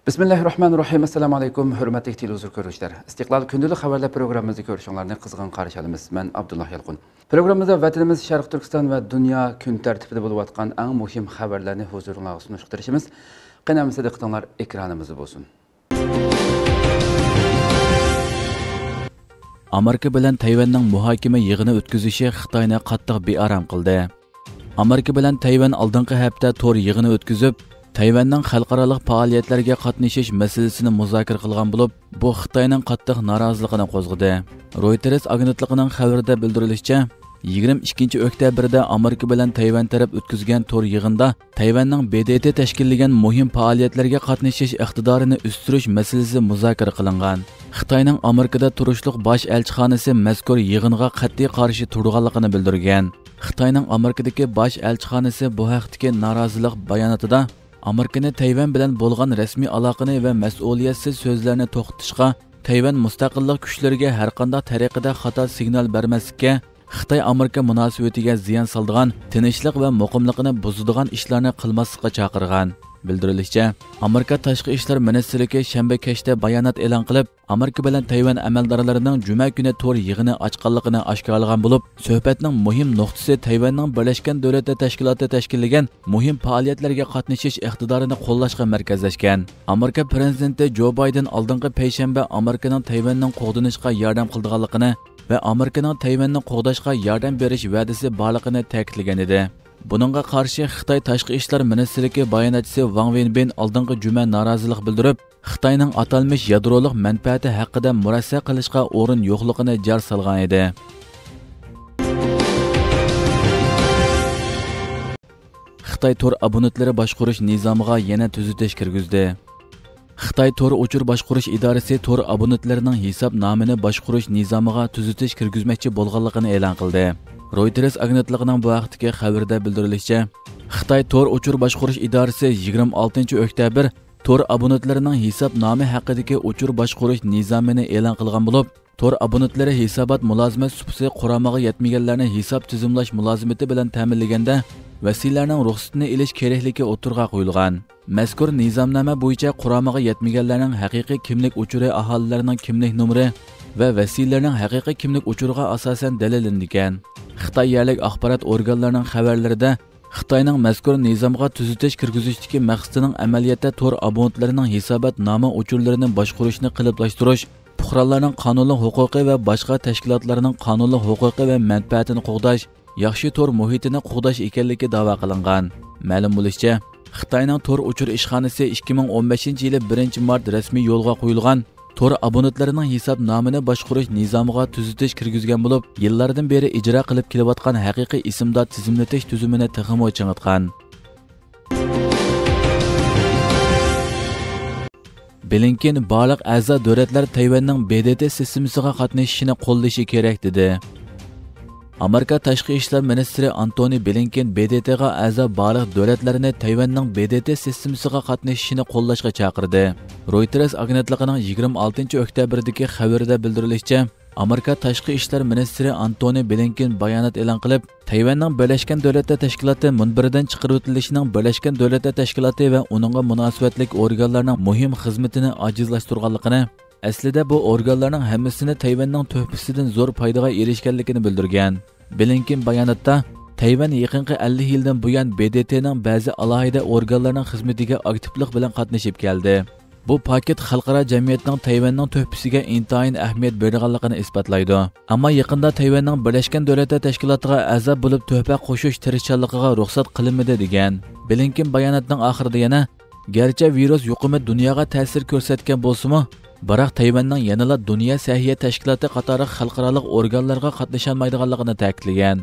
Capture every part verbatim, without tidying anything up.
بىسمىللاھىررەھمانىررەھىم. ئەسسالامۇ ئەلەيكۇم، ھۆرمەتلىك تېلېۋىزور كۆرۈشلەر. ئىستىقلال كۈندىلىك خەۋەرلەر پروگراممىمىزدا كۆرۈشۈڭلارنى قىزغىن قارشى ئالىمىز. مەن ئابدۇللا يالقۇن. پروگراممىمىزدا ۋەتىنىمىز شەرقىي تۈركىستان ۋە دۇنيا كۈن تەرتىپىدە بولۇۋاتقان ئەڭ مۇھىم خەۋەرلەرنى ھۇزۇرۇڭلارغا سۇنۇشقا تىرىشىمىز. قېنى ئەمىسە دىققىتىڭلار ئېكرانىمىزدا بولسۇن. ئامېرىكا بىلەن تەيۋەننىڭ مۇھاكىمە يىغىنى ئۆتكۈزۈشى خىتاينى قاتتىق بىئارام قىلدى. ئامېرىكا بىلەن تەيۋەن ئالدىنقى ھەپتە تور يىغىنى ئۆتكۈزۈپ، تەيۋەننىڭ خەلقئارالىق پائالىيەتلەرگە قاتنىشىش مەسىلىسىنى مۇزاكىرە قىلغان بولۇپ، بۇ خىتاينىڭ قاتتىق نارازىلىقىنى قوزغىدى. رويتېرس ئاگېنتلىقىنىڭ خەۋىرىدە بىلدۈرۈلۈشىچە، يىگىرمە ئىككىنچى ئۆكتەبىردە ئامېرىكا بىلەن تەيۋەن تەرەپ ئۆتكۈزگەن تور يىغىنىدا تەيۋەننىڭ ب د ت تەشكىللىگەن مۇھىم پائالىيەتلەرگە قاتنىشىش ئىقتىدارىنى ئۆستۈرۈش مەسىلىسى مۇزاكىرە قىلىنغان. خىتاينىڭ ئامېرىكىدا تۇرۇشلۇق باش ئەلچىخانىسى مەزكۇر يىغىنغا قەتئىي قارشى تۇرىدىغانلىقىنى بىلدۈرگەن. خىتاينىڭ ئامېرىكىدىكى باش ئەلچىخانىسى بۇ ھەقتىكى نارازىلىق باياناتىدا، ئامېرىكىنى تەيۋەن بىلەن بولغان رەسمىي ئالاقىنى ۋە مەسئۇلىيەتسىز سۆزلەرنى توختىتىشقا، تەيۋەن مۇستەقىللىق كۈچلىرىگە ھەرقانداق تەرىقىدە خاتا سىگنال بەرمەسلىككە، خىتاي-ئامېرىكا مۇناسىۋىتىگە زىيان سالىدىغان، تىنچلىق ۋە مۇقىملىقىنى بۇزىدىغان ئىشلارنى قىلماسلىققا چاقىرغان. بىلدۈرۈلۈشىچە، ئامېرىكا تاشقى ئىشلار مىنىستىرلىكى شەنبە كەچتە بايانات ئېلان قىلىپ، ئامېرىكا بىلەن تەيۋەن ئەمەلدارلىرىنىڭ جۈمە كۈنى تور يىغىنى ئاچقانلىقىنى ئاشكارىلىغان بولۇپ، سۆھبەتنىڭ مۇھىم نۇقتىسى تەيۋەننىڭ بىرلەشكەن دۆلەتلەر تەشكىلاتى تەشكىللىگەن مۇھىم پائالىيەتلەرگە قاتنىشىش ئىقتىدارىنى قوللاشقا مەركەزلەشكەن. ئامېرىكا پىرېزىدېنتى جو بايدېن ئالدىنقى پەيشەنبە ئامېرىكىنىڭ تەيۋەننىڭ قوغدىنىشقا ياردەم قىلىدىغانلىقىنى ۋە ئامېرىكىنىڭ تەيۋەننى قوغداشقا ياردەم بېرىش ۋەدىسى بارلىقىنى تەكىتلىگەن ئىدى. بۇنىڭغا قارشى خىتاي تاشقى ئىشلار مىنىستىرلىكى باياناتچىسى ۋاڭ ۋېنبىن ئالدىنقى جۈمە نارازىلىق بىلدۈرۈپ، خىتاينىڭ ئاتالمىش يادرولۇق مەنپەئەتى ھەققىدە مۇرەسسە قىلىشقا ئورۇن يوقلۇقىنى جار سالغان ئىدى. خىتاي تور ئابونېنتلىرى باشقۇرۇش نىزامىغا يەنە تۈزىتىش كىرگۈزدى. خىتاي تور ئۇچۇر باشقۇرۇش ئىدارىسى تور ئابونېنتلىرىنىڭ ھېساب نامىنى باشقۇرۇش نىزامىغا تۈزىتىش كىرگۈزمەكچى بولغانلىقىنى ئېلان قىلدى. رويتېرس ئاگېنتلىقىنىڭ بۇ ھەقتىكى خەۋىرىدە بىلدۈرۈلۈشىچە، خىتاي تور ئۇچۇر باشقۇرۇش ئىدارىسى يىگىرمە ئالتىنچى ئۆكتەبىر تور ئابونېنتلىرىنىڭ ھېساب نامى ھەققىدىكى ئۇچۇر باشقۇرۇش نىزامىنى ئېلان قىلغان بولۇپ، تور ئابونېنتلىرى ھېسابات مۇلازىمەت سۇپىسى قۇرامىغا يەتمىگەنلەرنى ھېساب تىزىملاش مۇلازىمىتى بىلەن تەمىنلىگەندە، ۋەسىيلەرنىڭ رۇخسىتىنى ئېلىش كېرەكلىكى ئوتتۇرىغا قويۇلغان. مەزكۇر نىزامنامە بويىچە قۇرامىغا يەتمىگەنلەرنىڭ ھەقىقىي كىملىك ئۇچۇرى ئاھالىلەرنىڭ كىملىك نومۇرى ۋە ۋەسىيلەرنىڭ ھەقىقىي كىملىك ئۇچۇرىغا ئاساسەن دەلىللىنىدىكەن. خىتاي يەرلىك ئاخبارات ئورگانلىرىنىڭ خەۋەرلىرىدە، خىتاينىڭ مەزكۇر نىزامغا تۈزىتىش كىرگۈزۈشتىكى مەقسىتىنىڭ ئەمەلىيەتتە تور ئابونېنتلىرىنىڭ ھېسابات نامە ئۇچۇرلىرىنى باشقۇرۇشنى قېلىپلاشتۇرۇش، پۇقرالارنىڭ قانۇنلۇق ھوقۇقى ۋە باشقا تەشكىلاتلارنىڭ قانۇنلۇق ھوقۇقى ۋە مەنپەئەتىنى قوغداش، ياخشى تور مۇھىتىنى قوغداش ئىكەنلىكى داۋا قىلىنغان. مەلۇم بولۇشىچە، خىتاينىڭ تور ئۇچۇر ئىشخانىسى ئىككى مىڭ ئون بەشىنچى يىلى بىرىنچى مارت رەسمىي يولغا قويۇلغان تور ئابونېنتلىرىنىڭ ھېساب نامىنى باشقۇرۇش نىزامىغا تۈزىتىش كىرگۈزگەن بولۇپ، يىللاردىن بېرى ئىجرا قىلىپ كېلىۋاتقان ھەقىقىي ئىسىمدات تىزىملىتىش تۈزۈمىنى تېخىمۇ چىڭىتقان. بلىنكېن بارلىق ئەزا دۆلەتلەر تەيۋەننىڭ ب د ت سىستېمىسىغا قاتنىشىشىنى قوللىشى كېرەك، دېدى. ئامېرىكا تاشقى ئىشلار مىنىستىرى ئانتونى بلىنكېن ب د ت غا ئەزا بارلىق دۆلەتلەرنى تەيۋەننىڭ ب د ت سىستېمىسىغا قاتنىشىشىنى قوللاشقا چاقىردى. رويتېرس ئاگېنتلىقىنىڭ يىگىرمە ئالتىنچى ئۆكتەبىردىكى خەۋىرىدە بىلدۈرۈلۈشىچە، ئامېرىكا تاشقى ئىشلار مىنىستىرى ئانتونى بلىنكېن بايانات ئېلان قىلىپ، تەيۋەننىڭ بىرلەشكەن دۆلەتلەر تەشكىلاتى مۇنبىرىدىن چىقىرىۋېتىلىشىنىڭ بىرلەشكەن دۆلەتلەر تەشكىلاتى ۋە ئۇنىڭغا مۇناسىۋەتلىك ئورگانلارنىڭ مۇھىم خىزمىتىنى ئاجىزلاشتۇرغانلىقىنى، ئەسلىدە بۇ ئورگانلارنىڭ ھەممىسىنى تەيۋەننىڭ تۆھپىسىدىن زور پايدىغا ئېرىشكەنلىكىنى بىلدۈرگەن. بلىنكېن باياناتتا، تەيۋەن يېقىنقى ئەللىك يىلدىن بۇيان ب د ت نىڭ بەزى ئالاھىدە ئورگانلارنىڭ خىزمىتىگە ئاكتىپلىق بىلەن قاتنىشىپ كەلدى. بۇ پاكىت خەلقئارا جەمئىيەتنىڭ تەيۋەننىڭ تۆھپىسىگە ئىنتايىن ئەھمىيەت بېرىدىغانلىقىنى ئىسپاتلايدۇ. ئەمما يېقىندا تەيۋەننىڭ بىرلەشكەن دۆلەتلەر تەشكىلاتىغا ئەزا بولۇپ تۆھپە قوشۇش تىرىشچانلىقىغا رۇخسەت قىلىنمىدى، دېگەن. بلىنكېن باياناتنىڭ ئاخىرىدا يەنە، گەرچە ۋىرۇس يۇقۇمى دۇنياغا تەسىر كۆرسەتكەن بولسىمۇ، بىراق تەيۋەننىڭ يەنىلا دۇنيا سەھىيە تەشكىلاتى قاتارلىق خەلقئارالىق ئورگانلارغا قاتنىشالمايدىغانلىقىنى تەكىتلىگەن.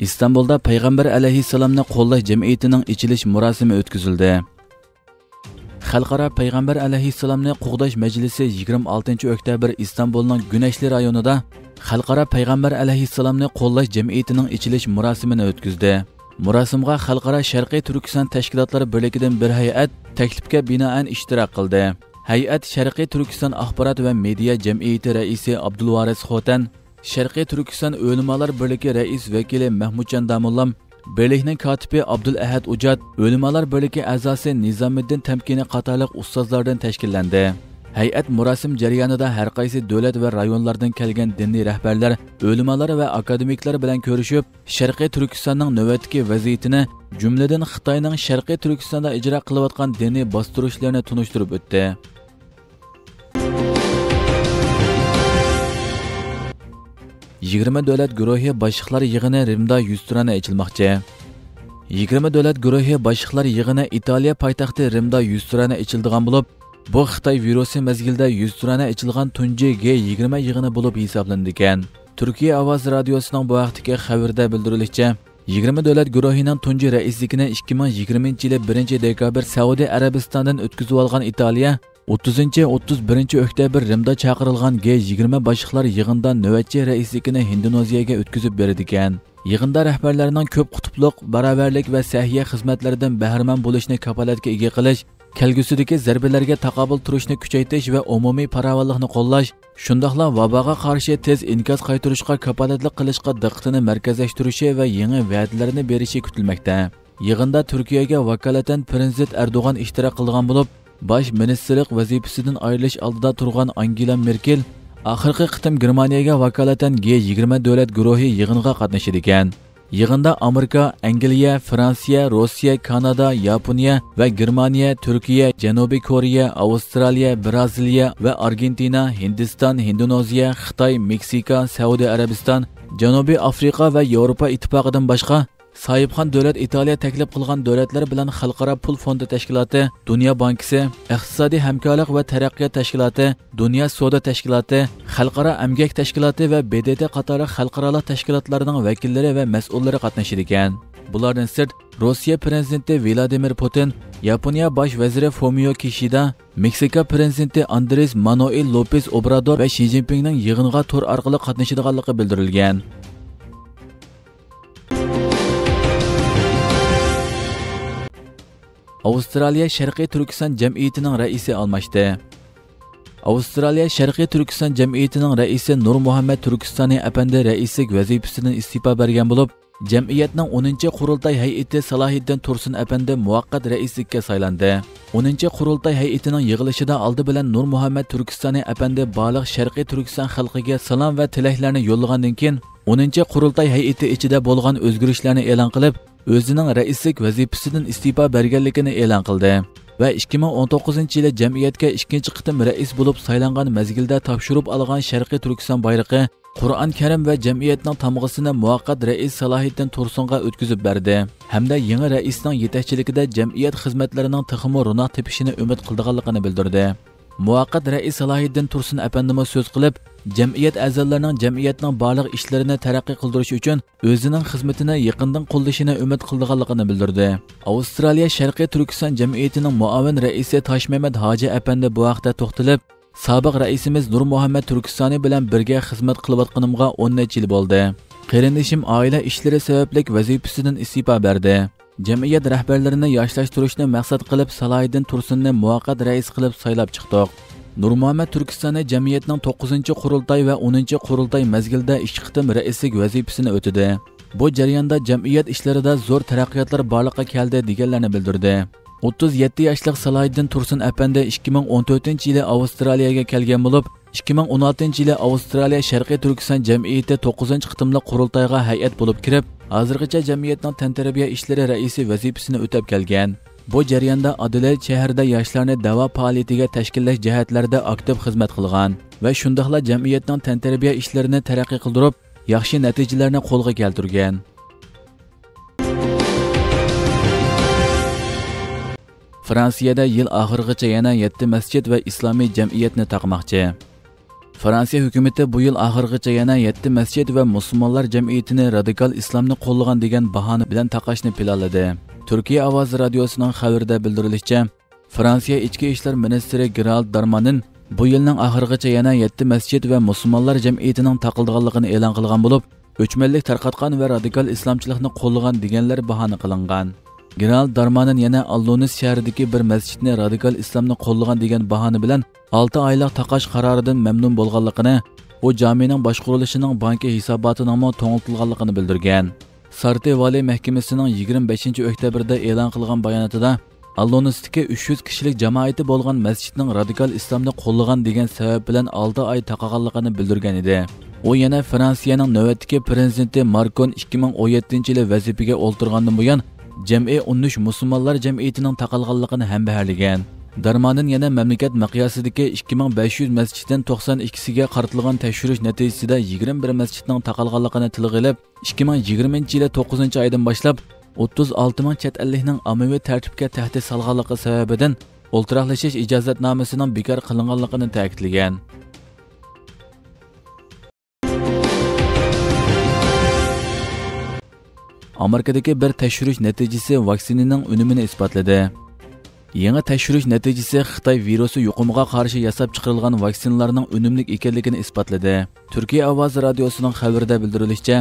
ئىستانبۇلدا پەيغەمبەر ئەلەيھىسسالامنى قوللاش جەمئىيىتىنىڭ ئېچىلىش مۇراسىمى ئۆتكۈزۈلدى. خەلقئارا پەيغەمبەر ئەلەيھىسسالامنى قوغداش مەجلىسى يىگىرمە ئالتىنچى ئۆكتەبىر ئىستانبۇلنىڭ گۈنەشلى رايونىدا خەلقئارا پەيغەمبەر ئەلەيھىسسالامنى قوللاش جەمئىيىتىنىڭ ئېچىلىش مۇراسىمىنى ئۆتكۈزدى. مۇراسىمغا خەلقئارا شەرقىي تۈركىستان تەشكىلاتلىرى بىرلىكىدىن بىر ھەيئەت تەكلىپكە بىنائەن ئىشتىراك قىلدى. ھەيئەت شەرقىي تۈركىستان ئاخبارات ۋە مېدىيا جەمئىيىتى رەئىسى ئابدۇلۋارىس خوتەن، شەرقىي تۈركىستان ئۆلىمالار بىرلىكى رەئىس ۋەكىلى مەھمۇتجان داموللام، بىرلىكنىڭ كاتىپى ئابدۇل ئەھەد ئۇجاد، ئۆلىمالار بىرلىكى ئەزاسى نىزامىددىن تەمكىنى قاتارلىق ئۇستازلاردىن تەشكىللەندى. ھەيئەت مۇراسىم جەريانىدا ھەر قايسى دۆلەت ۋە رايونلاردىن كەلگەن دىنىي رەھبەرلەر، ئۆلىمالار ۋە ئاكادېمىكلار بىلەن كۆرۈشۈپ، شەرقىي تۈركىستاننىڭ نۆۋەتتىكى ۋەزىيىتىنى، جۈملىدىن خىتاينىڭ شەرقىي تۈركىستاندا ئىجرا قىلىۋاتقان دىنىي باستۇرۇشلىرىنى تونۇشتۇرۇپ ئۆتتى. يىگىرمە دۆلەت گۇرۇھى باشلىقلار يىغىنى رىمدا يۈزتۇرانە ئېچىلماقچى. يىگىرمە دۆلەت گۇرۇھى باشلىقلار يىغىنى ئىتالىيە پايتەختى رىمدا يۈزتۇرانە ئېچىلىدىغان بولۇپ، بۇ خىتاي ۋىرۇسى مەزگىلىدە يۈزتۇرانە ئېچىلغان تۇنجى گې يىگىرمە يىغىنى بولۇپ ھېسابلىنىدىكەن. تۈركىيە ئاۋازى رادىيوسىنىڭ بۇ ھەقتىكى خەۋىرىدە بىلدۈرۈلۈشىچە، يىگىرمە دۆلەت گۇرۇھىنىڭ تۇنجى رەئىسلىكىنى ئىككى مىڭ يىگىرمىنچى يىلى بىرىنچى دېكابىر سەئۇدى ئەرەبىستاندىن ئۆتكۈزۈۋالغان ئىتالىيە، ئوتتۇزىنچى، ئوتتۇز بىرىنچى ئۆكتەبىر رىمدا چاقىرىلغان گې يىگىرمە باشلىقلار يىغىنىدا نۆۋەتچى رەئىسلىكىنى ھىندونېزىيەگە ئۆتكۈزۈپ بېرىدىكەن. يىغىندا رەھبەرلەرنىڭ كۆپ قۇتۇپلۇق، باراۋەرلىك ۋە سەھىيە خىزمەتلىرىدىن بەھرىمەن بولۇشنى كاپالەتكە ئىگە قىلىش، كەلگۈسىدىكى زەربىلەرگە تاقابىل تۇرۇشنى كۈچەيتىش ۋە ئومۇمىي پاراۋانلىقنى قوللاش، شۇنداقلا ۋاباغا قارشى تېز ئىنكاس قايتۇرۇشقا كاپالەتلىك قىلىشقا دىققىتىنى مەركەزلەشتۈرۈشى ۋە يېڭى ۋەدىلەرنى بېرىشى كۈتۈلمەكتە. يىغىندا تۈركىيەگە ۋاكالىتەن پىرېزىدېنت ئەردوغان ئىشتىراك قىلىدىغان بولۇپ، باش مىنىستىرلىق ۋەزىپىسىدىن ئايرىلىش ئالدىدا تۇرغان ئانگېلا مېركېل ئاخىرقى قېتىم گېرمانىيەگە ۋاكالىتەن گې يىگىرمە دۆلەت گۇرۇھى يىغىنىغا قاتنىشىدىكەن. يىغىندا ئامېرىكا، ئەنگلىيە، فرانسىيە، روسىيە، كانادا، ياپونىيە ۋە گېرمانىيە، تۈركىيە، جەنۇبىي كورېيە، ئاۋسترالىيە، بىرازىلىيە ۋە ئارگېنتىنا، ھىندىستان، ھىندونېزىيە، خىتاي، مېكسىكا، سەئۇدى ئەرەبىستان، جەنۇبىي ئافرىقا ۋە ياۋروپا ئىتتىپاقىدىن باشقا ساھىبخان دۆلەت ئىتالىيە تەكلىپ قىلغان دۆلەتلەر بىلەن خەلقئارا پۇل فوندى تەشكىلاتى، دۇنيا بانكىسى، ئىقتىسادىي ھەمكارلىق ۋە تەرەققىيات تەشكىلاتى، دۇنيا سودا تەشكىلاتى، خەلقئارا ئەمگەك تەشكىلاتى ۋە بې دې تې قاتارلىق خەلقئارالىق تەشكىلاتلارنىڭ ۋەكىللىرى ۋە مەسئۇللىرى قاتنىشىدىكەن. بۇلاردىن سىرت، روسىيە پىرېزىدېنتى ۋلادىمىر پۇتىن، ياپونىيە باش ۋەزىرى فۇمىيو كىشىدا، مېكسىكا پىرېزىدېنتى ئاندرېس مانوئېل لوپېز ئوبرادور ۋە شى جىنپىڭنىڭ يىغىنغا تور ئارقىلىق قاتنىشىدىغانلىقى بىلدۈرۈلگەن. ئاۋسترالىيە شەرقىي تۈركىستان جەمئىيىتىنىڭ رەئىسى ئالماشتى. ئاۋسترالىيە شەرقىي تۈركىستان جەمئىيىتىنىڭ رەئىسى نۇرمۇھەممەت تۈركىستانى ئەپەندى رەئىسلىك ۋەزىپىسىدىن ئىستېپا بەرگەن بولۇپ، جەمئىيەتنىڭ ئونىنچى قۇرۇلتاي ھەيئىتى سالاھىددىن تۇرسۇن ئەپەندى مۇۋەققەت رەئىسلىككە سايلاندى. ئونىنچى قۇرۇلتاي ھەيئىتىنىڭ يىغىلىشىدا ئالدى بىلەن نۇرمۇھەممەت تۈركىستانى ئەپەندى بارلىق شەرقىي تۈركىستان خەلقىگە سالام ۋە تىلەكلەرنى يوللىغاندىن كېيىن، ئونىنچى قۇرۇلتاي ھەيئىتى ئىچىدە بولغان ئۆزگىرىشلەرنى ئېلان قىلىپ، ئۆزىنىڭ رەئىسلىك ۋەزىپىسىدىن ئىستېپا بەرگەنلىكىنى ئېلان قىلدى ۋە ئىككى مىڭ ئون توققۇزىنچى يىلى جەمئىيەتكە ئىككىنچى قېتىم رەئىس بولۇپ سايلانغان مەزگىلدە تاپشۇرۇپ ئالغان شەرقىي تۈركىستان بايرىقى، قۇرئان كەرىم ۋە جەمئىيەتنىڭ تامغىسىنى مۇۋەققەت رەئىس سالاھىددىن تۇرسۇنغا ئۆتكۈزۈپ بەردى ھەمدە يېڭى رەئىسنىڭ يېتەكچىلىكىدە جەمئىيەت خىزمەتلىرىنىڭ تېخىمۇ روناق تېپىشىنى ئۈمىد قىلىدىغانلىقىنى بىلدۈردى. مۇۋەققەت رەئىس سالاھىددىن تۇرسۇن ئەپەندىمۇ سۆز قىلىپ، جەمئىيەت ئەزالىرىنىڭ جەمئىيەتنىڭ بارلىق ئىشلىرىنى تەرەققىي قىلدۇرۇش ئۈچۈن ئۆزىنىڭ خىزمىتىنى يېقىندىن قوللىشىنى ئۈمىد قىلىدىغانلىقىنى بىلدۈردى. ئاۋسترالىيە شەرقىي تۈركىستان جەمئىيىتىنىڭ مۇئاۋىن رەئىسى تاشمەمەت ھاجى ئەپەندى بۇ ھەقتە توختىلىپ، سابىق رەئىسىمىز نۇرمۇھەممەت تۈركىستانى بىلەن بىرگە خىزمەت قىلىۋاتقىنىمغا ئون نەچچە يىل بولدى. قېرىندىشىم ئائىلە ئىشلىرى سەۋەبلىك ۋەزىپىسىدىن ئىستېپا بەردى. جەمئىيەت رەھبەرلىرىنى ياشلاشتۇرۇشنى مەقسەت قىلىپ، سالاھىدىن تۇرسۇننى مۇۋەققەت رەئىس قىلىپ سايلاپ چىقتۇق. نۇرمۇھەممەت تۈركىستانى جەمئىيەتنىڭ توققۇزىنچى قۇرۇلتاي ۋە ئونىنچى قۇرۇلتاي مەزگىلىدە ئىككى قېتىم رەئىسلىك ۋەزىپىسىنى ئۆتىدى. بۇ جەرياندا جەمئىيەت ئىشلىرىدا زور تەرەققىياتلار بارلىققا كەلدى، دېگەنلەرنى بىلدۈردى. ئوتتۇز يەتتە ياشلىق سالاھىددىن تۇرسۇن ئەپەندى ئىككى مىڭ ئون تۆتىنچى يىلى ئاۋسترالىيەگە كەلگەن بولۇپ، ئىككى مىڭ ئون ئالتىنچى يىلى ئاۋسترالىيە شەرقىي تۈركىستان جەمئىيىتى توققۇزىنچى قېتىملىق قۇرۇلتايغا ھەيئەت بولۇپ كىرىپ، ھازىرغىچە جەمئىيەتنىڭ تەنتەربىيە ئىشلىرى رەئىسى ۋەزىپىسىنى ئۆتەپ كەلگەن. بۇ جەرياندا ئادېلېيد شەھىرىدە ياشلارنى دەۋا پائالىيىتىگە تەشكىللەش جەھەتلەردە ئاكتىپ خىزمەت قىلغان ۋە شۇنداقلا جەمئىيەتنىڭ تەنتەربىيە ئىشلىرىنى تەرەققىي قىلدۇرۇپ، ياخشى نەتىجىلەرنى قولغا كەلتۈرگەن. فرانسىيەدە يىل ئاخىرىغىچە يەنە يەتتە مەسچىت ۋە ئىسلامىي جەمئىيەتنى تاقىماقچى. فرانسىيە ھۆكۈمىتى بۇ يىل ئاخىرىغىچە يەنە يەتتە مەسچىت ۋە مۇسۇلمانلار جەمئىيىتىنى رادىكال ئىسلامنى قوللىغان دېگەن باھانە بىلەن تاقاشنى پىلانلىدى. تۈركىيە ئاۋازى رادىيوسىنىڭ خەۋىرىدە بىلدۈرۈلۈشىچە، فرانسىيە ئىچكى ئىشلار مىنىستىرى گېرالد دارمانىن بۇ يىلنىڭ ئاخىرىغىچە يەنە يەتتە مەسچىت ۋە مۇسۇلمانلار جەمئىيىتىنىڭ تاقىلىدىغانلىقىنى ئېلان قىلغان بولۇپ، ئۆچمەنلىك تارقاتقان ۋە رادىكال ئىسلامچىلىقنى قوللىغان دېگەنلەر باھانە قىلىنغان. گېرالد دارمانىن يەنە ئاللۇنىس شەھىرىدىكى بىر مەسچىتنى رادىكال ئىسلامنى قوللىغان دېگەن باھانە بىلەن ئالتە ئايلىق تاقاش قارارىدىن مەمنۇن بولغانلىقىنى، ئۇ جامىنىڭ باشقۇرۇلۇشىنىڭ بانكا ھېساباتىنىڭمۇ توڭلىتىلغانلىقىنى بىلدۈرگەن. سارتې ۋالىي مەھكىمىسىنىڭ يىگىرمە بەشىنچى ئۆكتەبىردە ئېلان قىلغان باياناتىدا، ئاللونىستىكى ئۈچ يۈز كىشىلىك جامائىتى بولغان مەسچىتنىڭ رادىكال ئىسلامنى قوللىغان دېگەن سەۋەب بىلەن ئالتە ئاي تاقىغانلىقىنى بىلدۈرگەن ئىدى. ئۇ يەنە فرانسىيەنىڭ نۆۋەتتىكى پىرېزىدېنتى ماكرون ئىككى مىڭ ئون يەتتىنچى يىلى ۋەزىپىگە ئولتۇرغاندىن بۇيان، جەمئىي ئۇنىنىش مۇسۇلمانلار جەمئىيىتىنىڭ تاقالغانلىقىنى ھەمبەھىرلىگەن. دارماندىن يەنە مەملىكەت مىقياسىدىكى ئىككى مىڭ بەش يۈز مەسچىتتىن توقسان ئىككىسىگە قارىتىلغان تەكشۈرۈش نەتىجىسىدە يىگىرمە بىر مەسچىتنىڭ تاقالغانلىقىنى تىلغا ئېلىپ، ئىككى مىڭ يىگىرمىنچى يىلى توققۇزىنچى ئايدىن باشلاپ ئوتتۇز ئالتە مىڭ چەت ئەللىكنىڭ ئاممىۋى تەرتىپكە تەھدىت سالغانلىقى سەۋەبىدىن ئولتۇراقلىشىش ئىجازەتنامىسىنىڭ بىكار قىلىنغانلىقىنى تەكىتلىگەن. ئامېرىكىدىكى بىر تەكشۈرۈش نەتىجىسى ۋاكسىنىنىڭ ئۈنۈمىنى ئىسپاتلىدى. يېڭى تەكشۈرۈش نەتىجىسى خىتاي ۋىرۇسى يۇقۇمىغا قارشى ياساپ چىقىرىلغان ۋاكسىنىلارنىڭ ئۈنۈملۈك ئىكەنلىكىنى ئىسپاتلىدى. تۈركىيە ئاۋازى رادىيوسىنىڭ خەۋىرىدە بىلدۈرۈلۈشىچە،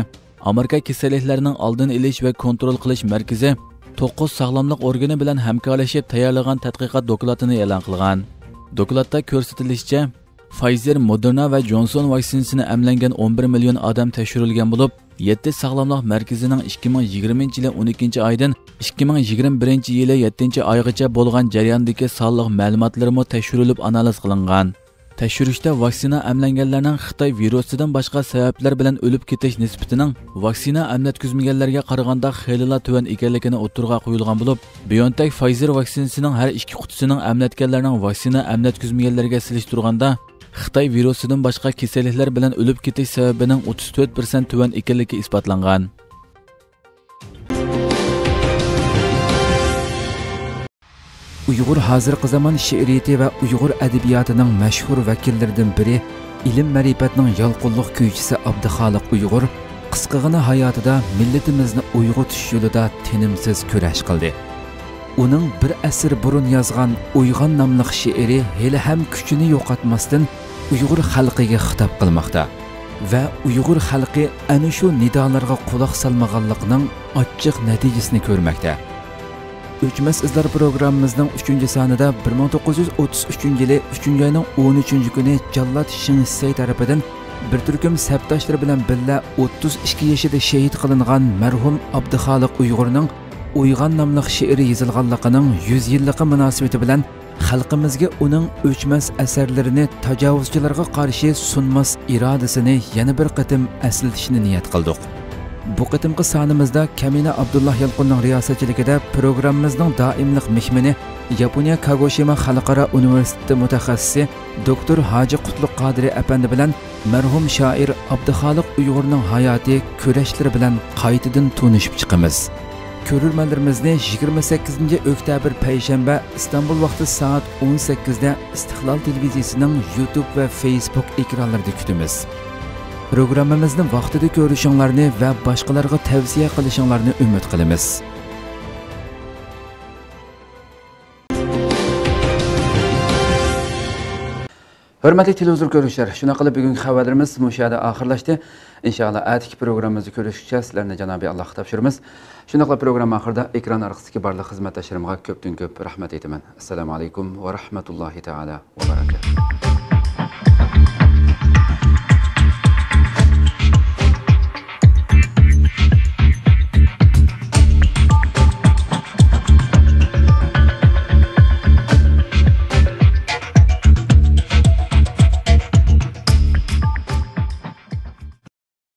ئامېرىكا كېسەللىكلەرنىڭ ئالدىنى ئېلىش ۋە كونترول قىلىش مەركىزى توققۇز ساغلاملىق ئورگىنى بىلەن ھەمكارلىشىپ تەييارلىغان تەتقىقات دوكلاتىنى ئېلان قىلغان. دوكلاتتا كۆرسىتىلىشىچە، فايزېر، مودېرنا ۋە جونسون ۋاكسىنىسىنى ئەملەنگەن ئون بىر مىليون ئادەم تەكشۈرۈلگەن بولۇپ، يەتتە ساغلاملىق مەركىزىنىڭ ئىككى مىڭ يىگىرمىنچى يىلى ئون ئىككىنچى ئايدىن ئىككى مىڭ يىگىرمە بىرىنچى يىلى يەتتىنچى ئايغىچە بولغان جەرياندىكى سانلىق مەلۇماتلىرىمۇ تەكشۈرۈلۈپ ئانالىز قىلىنغان. تەكشۈرۈشتە ۋاكسىنا ئەملەنگەنلەرنىڭ خىتاي ۋىرۇسىدىن باشقا سەۋەبلەر بىلەن ئۆلۈپ كېتىش نىسبىتىنىڭ ۋاكسىنا ئەملەتكۈزمىگەنلەرگە قارىغاندا خېلىلا تۆۋەن ئىكەنلىكىنى ئوتتۇرىغا قويۇلغان بولۇپ، بىئونتېك فايزېر ۋاكسىنىسىنىڭ ھەر ئىككى قۇتىسىنىڭ ئەملەتكەنلەرنىڭ ۋاكسىنا ئەملەتكۈزمىگەنلەرگە سېلىشتۇرغاندا خىتاي ۋىرۇسىدىن باشقا كېسەللىكلەر بىلەن ئۆلۈپ كېتىش سەۋەبىنىڭ ئوتتۇز تۆت پىرسەنت تۆۋەن ئىكەنلىكى ئىسپاتلانغان. ئۇيغۇر ھازىرقى زامان شېئىرىيىتى ۋە ئۇيغۇر ئەدەبىياتىنىڭ مەشھۇر ۋەكىللىرىدىن بىرى، ئىلىم-مەرىپەتنىڭ يالقۇنلۇق كۈيچىسى ئابدۇخالىق ئۇيغۇر قىسقىغىنا ھاياتىدا مىللىتىمىزنى ئويغىتىش يولىدا تىنىمسىز كۈرەش قىلدى. ئۇنىڭ بىر ئەسىر بۇرۇن يازغان ئويغان ناملىق شېئىرى ھېلىھەم كۈچىنى يوقاتماستىن ئۇيغۇر خەلقىگە خىتاب قىلماقتا ۋە ئۇيغۇر خەلقى ئەنە شۇ نىدالارغا قۇلاق سالمىغانلىقىنىڭ ئاچچىق نەتىجىسىنى كۆرمەكتە. ئۆچمەس ئىزلار پروگراممىمىزنىڭ ئۈچىنچى سانىدا بىر مىڭ توققۇز يۈز ئوتتۇز ئۈچىنچى يىلى ئۈچىنچى ئاينىڭ ئون ئۈچىنچى كۈنى جاللات شېڭ شىسەي تەرىپىدىن بىر تۈركۈم سەپداشلىرى بىلەن بىللە ئوتتۇز ئىككى يېشىدا شېھىت قىلىنغان مەرھۇم ئابدۇخالىق ئۇيغۇرنىڭ ئويغان ناملىق شېئىرى يېزىلغانلىقىنىڭ يۈز يىللىقى مۇناسىۋىتى بىلەن خەلقىمىزگە ئۇنىڭ ئۆچمەس ئەسەرلىرىنى تاجاۋۇزچىلارغا قارشى سۇنماس ئىرادىسىنى يەنە بىر قېتىم ئەسلىتىشنى نىيەت قىلدۇق. بۇ قېتىمقى سانىمىزدا كەمىنە ئابدۇللا يالقۇننىڭ رىياسەتچىلىكىدە پروگراممىمىزنىڭ دائىملىق مېھمىنى، ياپونىيە كاگوشىما خەلقئارا ئۇنىۋېرسىتېتى مۇتەخەسسىسى دوكتور ھاجى قۇتلۇق قادىرى ئەپەندى بىلەن مەرھۇم شائىر ئابدۇخالىق ئۇيغۇرنىڭ ھاياتى، كۈرەشلىرى بىلەن قايتىدىن تونۇشۇپ چىقىمىز. كۆرۈرمەنلىرىمىزنى يىگىرمە سەككىزىنچى ئۆكتەبىر پەيشەنبە ئىستانبۇل ۋاقتى سائەت ئون سەككىزدە ئىستىقلال تېلېۋىزىيىسىنىڭ يۇتۇب ۋە فېيسبۇك ئېكرانلىرىدا كۈتىمىز. پروگراممىمىزنى ۋاقتىدا كۆرۈشۈڭلارنى ۋە باشقىلارغا تەۋسىيە قىلىشىڭلارنى ئۈمىد قىلىمىز. ھۆرمەتلىك تېلېۋىزور كۆرۈشلەر، شۇنداق قىلىپ بۈگۈنكى خەۋەرلىرىمىز مۇشۇ يەردە ئاخىرلاشتى. ئىنشائاللا، ئەتىكى پروگراممىمىزدا كۆرۈشكىچە سىلەرنى جانابى ئاللاھقا تاپشۇرىمىز. شۇنداقلا پروگرامما ئاخىرىدا ئېكران ئارقىسىدىكى بارلىق خىزمەتداشلىرىمغا كۆپتىن كۆپ رەھمەت ئېيتىمەن. ئەسسالامۇ ئەلەيكۇم ۋە رەھمەتۇللاھى تائالا ۋە بەرەكاتۇھ.